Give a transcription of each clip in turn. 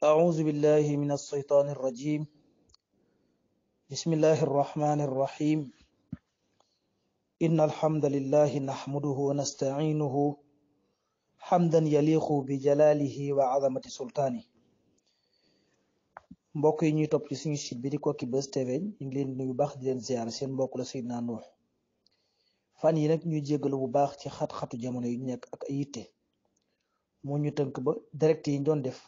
أعوذ بالله من الشيطان الرجيم. بسم الله الرحمن الرحيم. إن الحمد لله نحمده ونستعينه حمدا يليق بجلاله وعظمة سلطانه. mbokk yi ñuy topp ci suñu site bi di Koki Buzz TV ñu ngi leen di nuyu baax di leen ziar seen mbokk la Seydina Nuux. fan yi nag ñuy jéggalu bu baax ci xat-xatu jamono yu nekk ak ay yitte moo ñu tënk ba direct yi ñu doon def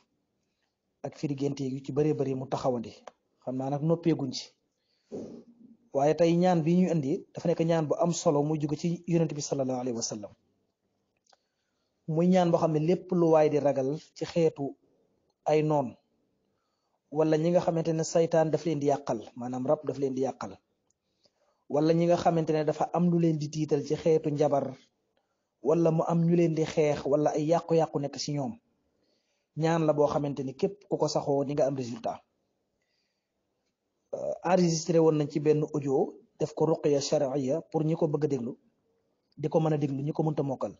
ak firi gént yu ci bëree bëri mu taxawandi xam naa nag noppeeguñ ci waaye tey ñaan bi ñu indi dafa nekk ñaan bu am solo muy jóge ci yonent bi sallallahu alayhi wa sallam muy ñaan boo xam ne lépp lu waay di ragal ci xeetu ay noon wala ñi nga xamante ne saytaan daf leen di yàqal maanaam rab daf leen di yàqal wala ñi nga xamante ne dafa am lu leen di tiital ci xeetu njabar wala mu am ñu leen di xeex wala ay yàqu-yàqu nekk ci ñoom ñaan la boo xamante ni képp ku ko saxoo di nga am résultat. Enregistré woon nañ ci benn audio def ko ruqya shar'iyya pour ñi ko bëgg a déglu di ko mën a déglu ñi ko mënta mokkal.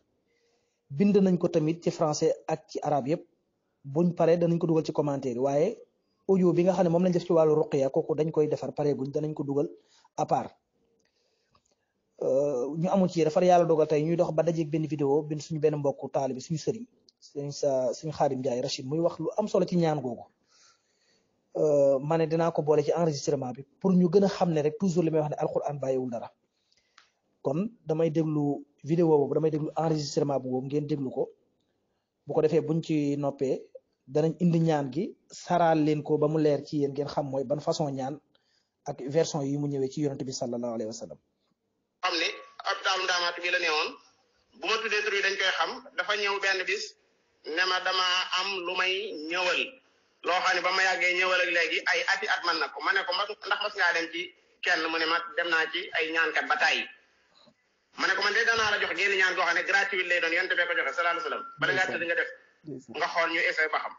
bind nañ ko tamit ci français ak ci arabe yëpp buñ paree danañ ko dugal ci commentaire waaye audio bi nga xam ne moom lañ def ci wàllu ruqya kooku dañ koy defar pare guñ danañ ko dugal à part. ñu amul ci defar yàlla dogal tey ñuy dox ba dajeeg benn vidéo bind suñu benn mbokku taalibi suñu sëriñ suñu Xaadim Njaay Rachid muy wax lu am solo ci ñaan googu. ma ne dinaa ko boole ci enregistrement bi pour ñu gën a xam ne rek toujours li may wax ne alquran bàyyiwul dara kon damay déglu vidéo boobu damay déglu enregistrement bu boobu ngeen déglu ko bu ko defee buñ ci noppee danañ indi ñaan gi saraal leen ko ba mu leer ci yéen ngeen xam mooy ban façon ñaan ak version yi mu ñëwee ci yonent bi sallallahu alayhi wa sallam. xam ne ab daalu ndaamaatu bi la newoon bu ma tuddee tur yi dañ koy xam dafa ñëw benn bis ne ma dama am lu may ñëwal loo xam ne ba ma yàggee ñëwal ak léegi ay ati at man na ko ma ne ko ndax mas ngaa dem ci kenn mu ne ma dem naa ci ay ñaankat ba tàyyi ma ne ko man de danaa la jox génn ñaan goo xam ne gratuit lay doon yonent bee ko joxe sallallahu alayhi wa sallam bala ngaa tëdd nga def nga xool ñu essayé ba xam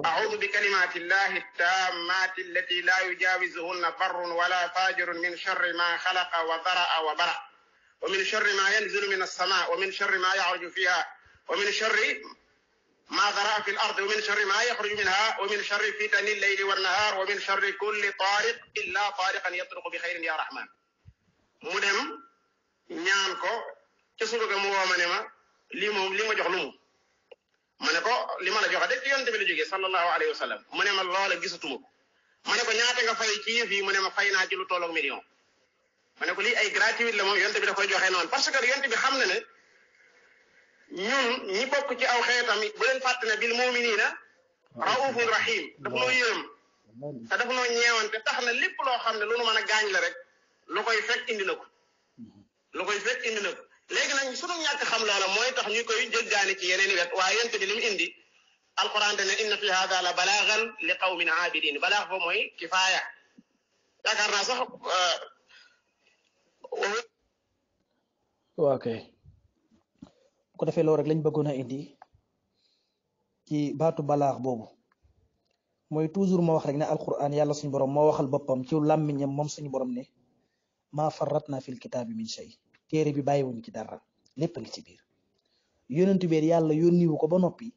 أعوذ بكلمات الله التامات التي لا يجاوزهن بر ولا فاجر من شر ما خلق وذرأ وبرأ ومن شر ما ينزل من السماء ومن شر ما يعرج فيها ومن شر ما ذرأ في الأرض ومن شر ما يخرج منها ومن شر فتن الليل والنهار ومن شر كل طارق إلا طارقا يطرق بخير يا رحمن مدم ñaan ko ci suba ga mu woo ma ne ma lii moom li ma jox lu mu ma ne ko li ma la joxe de ci yonent bi la jógee sallallahu alayhi wa sallam mu ne ma loola gisatuma ko ma ne ko ñaata nga fay ci yëf yi mu ne ma fay naa ci lu tolloog million ma ne ko lii ay gratuit la moom yonent bi da koy joxe noonu parce que yonent bi xam na ne ñun ñi bokk ci aw xeetam bu leen fàtte ne bil muminina raufun rahim daf noo yërëm te daf noo ñeewante tax na lépp loo xam ne lu nu mën a gaañ la rek lu koy fekk indi na ko lu koy fekk indi na ko léegi nag sunu ñàkk xam loola mooy tax ñu koy jëggaani ci yeneen i wet waaye yonent bi li mu indi alquran ne inna fi hada la balaagan li qawmin aabidin balaax fa mooy kifaaya yaakaar naa sax waaw kay bu ko defee loolu rek lañ bëggoon a indi ci baatu balaax boobu mooy toujours ma wax rek ne alquran yàlla suñu borom moo waxal boppam ci làmmiñam moom suñu borom ne maa farratna fil kitaabi min shay téere bi bàyyiwuñ ci dara lépp a ngi ci biir yonentu beer yàlla yónniwu ko ba noppi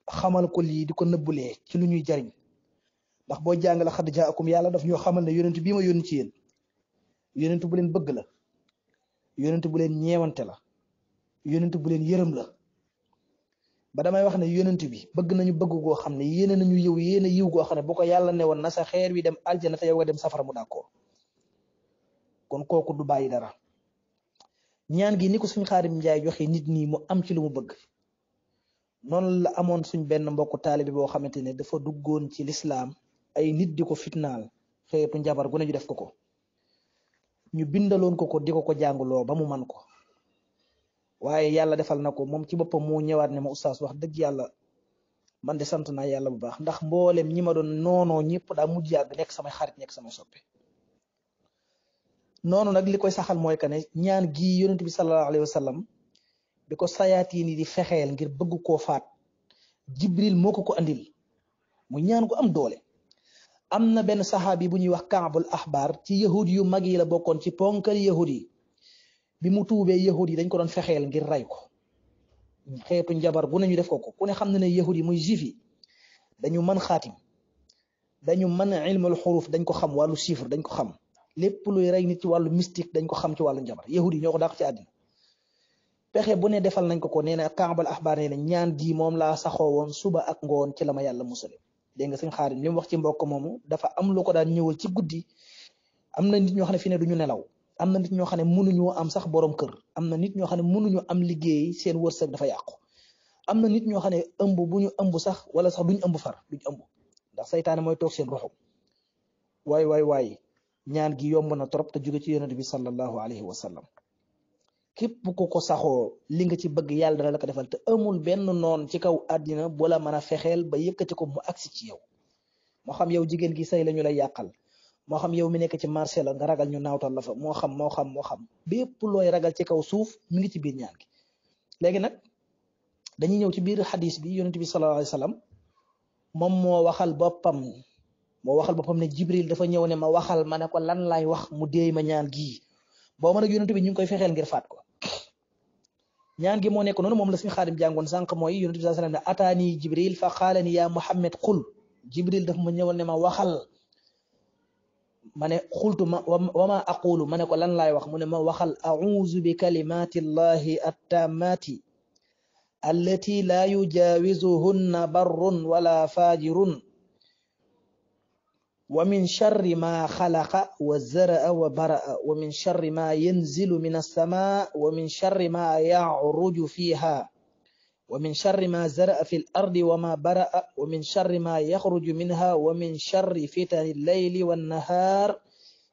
xamal ko lii di ko nëbbulee ci lu ñuy jariñ ndax boo jàng la xad jaakum yàlla daf ñoo xamal ne yonentu bii ma yónni ci yéen yonentu bu leen bëgg la yonentu bu leen ñeewante la yonentu bu leen yërëm la ba damay wax ne yonentu bi bëgg nañu bëgg goo xam ne yéene nañu yiw goo xam ne bu ko yàlla ne woon na sa xeer wi dem aljana te yow nga dem safara mu d'accord kon kooku du bàyyi dara ñaan gi ni ko suñ Xaadim Njaay joxe nit ñi mu am ci lu mu bëgg noonu la amoon suñ benn mbokku taalibi boo xamante ne dafa duggoon ci lislaam ay nit di ko fitnaal xeetu njabar gu ne ñu def ko ñu bindaloon ko di ko jàngloo ba mu man ko waaye yàlla defal na ko moom ci boppam moo ñëwaat ne ma oustaz wax dëgg yàlla man de sant naa yàlla bu baax ndax mboolem ñi ma doon noonoo ñëpp daa mujj yàgg nekk samay xarit nekk samay soppe noonu nag li koy saxal mooy que ne ñaan gii yonent bi sallallahu alayhi wa sallam bi ko sayaatiin yi di fexeel ngir bëgg koo faat jibril moo ko andil mu ñaan ko am doole am na benn saxaabi bu ñuy wax kaabul axbaar ci yahud yu mag yi la bokkoon ci ponkal yahud yi bi mu tuubee yahud yi dañ ko doon fexeel ngir ray ko xeetu njabar gu ne ñu def ko ku ne xam na ne yahud yi muy juif yi dañu mën xaatim dañu mën ilmul xuruf dañ ko xam wàllu chiffre dañ ko xam lépp luy rey nit ci wàllu mystique dañ ko xam ci wàllu njabar yahudi ñoo ko dàq ci àddina pexe bu ne defal nañ ko nee na Kaabal axbaar nee na ñaan gi moom laa saxoo woon suba ak ngoon ci la ma yàlla musale dégg nga sëñ Xaadim li mu wax ci mbokk moomu dafa am lu ko daan ñëwal ci guddi am na nit ñoo xam ne fi ne duñu nelaw am na nit ñoo xam ne mënuñoo am sax borom kër am na nit ñoo xam ne mënuñu am liggéey seen wërsëg dafa yàqu am na nit ñoo xam ne ëmb bu ñu ëmb sax wala sax duñ ëmb far duñ ëmb ndax saytaane mooy toog seen roxu waay ñaan gi yomb na trop te jóge ci yonent bi sallallahu alayhi wa sallam képp ku ko saxoo li nga ci bëgg yàlla dana la ko defal te amul benn noon ci kaw àddina bu la mën a fexeel ba yëkkati ko mu agsi ci yow moo xam yow jigéen gi say la ñu lay yàqal moo xam yow mi nekk ci marché la nga ragal ñu naawtal la fa moo xam bépp looy ragal ci kaw suuf mi ngi ci biir ñaan gi léegi nag dañuy ñëw ci biir xadis bi yonent bi sallallahu alayhi wa sallam moom moo waxal boppam ne Jibril dafa ñëw ne ma waxal ma ne ko lan laay wax mu déey ma ñaan gii boo mën a yonent bi ñu ngi koy fexeel ngir faat ko ñaan gi moo nekk noonu moom la suñu Xaadim jàngoon sànq mooy yonent bi sallallahu alayhi wa sallam ne ataani Jibril fa qaala ni ya Muhammad qul Jibril dafa ma ñëwal ne ma waxal ma ne xultu ma wa ma aqulu ma ne ko lan laay wax mu ne ma waxal a'uuzu bi kalimatillahi attaamati allati la yujawizuhunna barrun wala fajirun wa min sharri ma xalaqa wa zara'a wa bara'a wa min sharri ma yanzilu min as-samaa wa min sharri ma ya'ruju fiha wa min sharri ma zara'a fi al-ardi wa ma bara'a wa min sharri ma yaxruju minha wa min sharri fitani al-layli wan-nahaar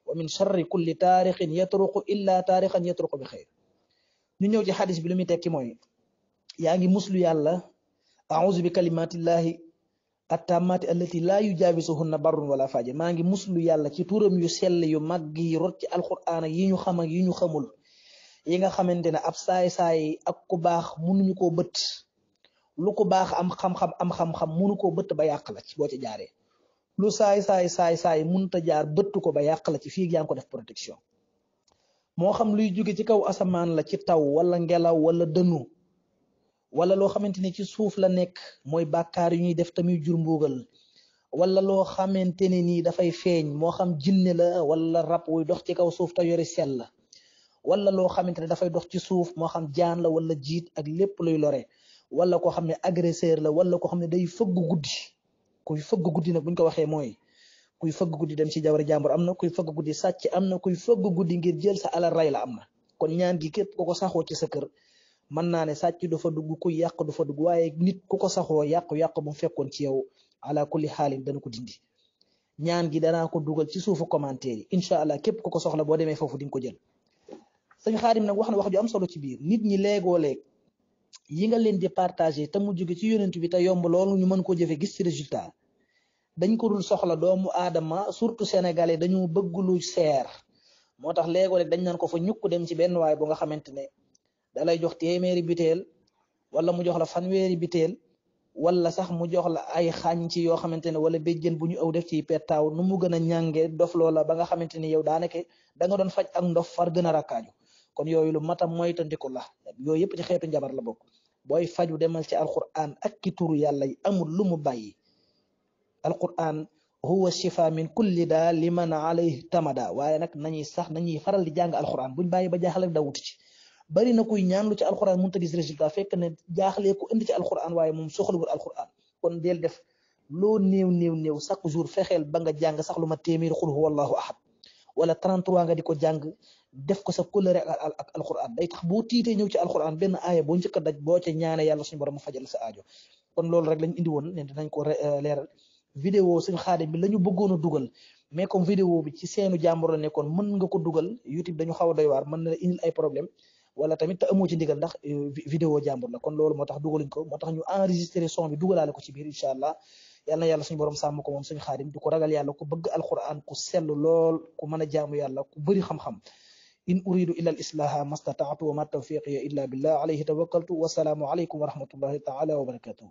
wa min sharri kulli taariqin yatruqu illa taariqan yatruqu bi xayr. ñu ñëw ci xadis bi lu muy tekki mooy yaa ngi muslu yàlla a'uuzu bi kalimatillahi attaamaati allati laa yujaawisuhunna barrun wala fajir maa ngi muslu yàlla ci turam yu sell yu mag yi rot ci alquran ak yi ñu xam ak yi ñu xamul yi nga xamante ne ab saay-saay ak ku baax mënuñu koo bët lu ku baax am xam-xam mënu koo bëtt ba yàq la ci boo ci jaaree lu saay mënuta jaar bëtt ko ba yàq la ci fii yaa ngi ko def protection moo xam luy jóge ci kaw asamaan la ci taw wala ngelaw wala dënu wala loo xamante ne ci suuf la nekk mooy bàkkaar yu ñuy def tamit jur mbuugal wala loo xamante ne nii dafay feeñ moo xam jinne la wala rab wuy dox ci kaw suuf te yori sel la wala loo xamante ne dafay dox ci suuf moo xam jaan la wala jiit ak lépp luy lore wala koo xam ne agresseur la wala koo xam ne day fëgg guddi kuy fëgg guddi nag buñ ko waxee mooy kuy fëgg guddi dem ci jawari jàmbur am na kuy fëgg guddi sàcc am na kuy fëgg guddi ngir jël sa alal ray la am na kon ñaan gi képp ku ko saxoo ci sa kër mën naa ne sàcc du fa dugg ku yàq du fa dugg waaye nit ku ko saxoo yàqu-yàqu bu mu fekkoon ci yow ala kulli xaalin dana ko dindi ñaan gi danaa ko dugal ci suufu commentaire yi incha allah képp ku ko soxla boo demee foofu di nga ko jël sëñ Xaadim nag wax na wax ju am solo ci biir nit ñi léegoo-léeg yi nga leen di partagé te mu jóge ci yonent bi te yomb loolu ñu mën koo jëfe gis ci résultat dañ ko dul soxla doomu aadama surtout sénégalais dañu bëgg lu seer moo tax léegoo-léeg dañ naan ko fa ñukk dem ci benn waay bu nga xamante ne da lay jox téeméeri biteel wala mu jox la fanweeri biteel wala sax mu jox la ay xànc yoo xamante ne wala béjjën bu ñu aw def ci pettaaw nu mu gën a ñànge dof loola ba nga xamante ni yow daanaka da nga doon faj ak ndof far gën a rakkaaju kon yooyu lu matam moytandiku la yooyu yëpp ci xeetu njabar la bokk booy faju demal ci alquran ak ki turu yàlla yi amul lu mu bàyyi alquran huwa shifa min kulli daa liman alayhi tamada waaye nag nañuy faral di jàng alquran buñ bàyyi ba jaaxle da wuti ci bari na kuy ñaan lu ci alquran mënut a gis résultat fekk ne jaaxlee ko indi ci alquran waaye moom soxlawul alquran kon del def loo néew chaque jour fexeel ba nga jàng sax lu ma téeméeri xul huwallahu ahad wala 33 nga di ko jàng def ko sa kóllëre ak alquran day tax boo tiitee ñëw ci alquran benn aaya boo njëkk a daj boo ca ñaane yàlla suñu borom mu fajal sa aajo kon loolu rek lañ indi woon ne dinañ ko leeral vidéo suñu Xaadim bi la ñu bëggoon a dugal mais comme vidéo bi ci seenu jàmbur la nekkoon mën nga ko dugal YouTube dañu xaw a doy waar mën na la indil ay problème wala tamit te amoo ci ndigal ndax vidéo jàmbur la kon loolu moo tax dugaluñ ko moo tax ñu enregistré son bi dugalaale ko ci biir incha allah yal na yàlla suñu borom sàmm ko moom suñu Xaadim di ko ragal yàlla ku bëgg alquran ku sell lool ku mën a jaamu yàlla ku bëri xam-xam in uridu illa al islaha mastataatu wa ma tawfiqiya illa billah alayhi tawakkaltu wasalaamu alaykum wa rahmatullahi taala wa barakatuhu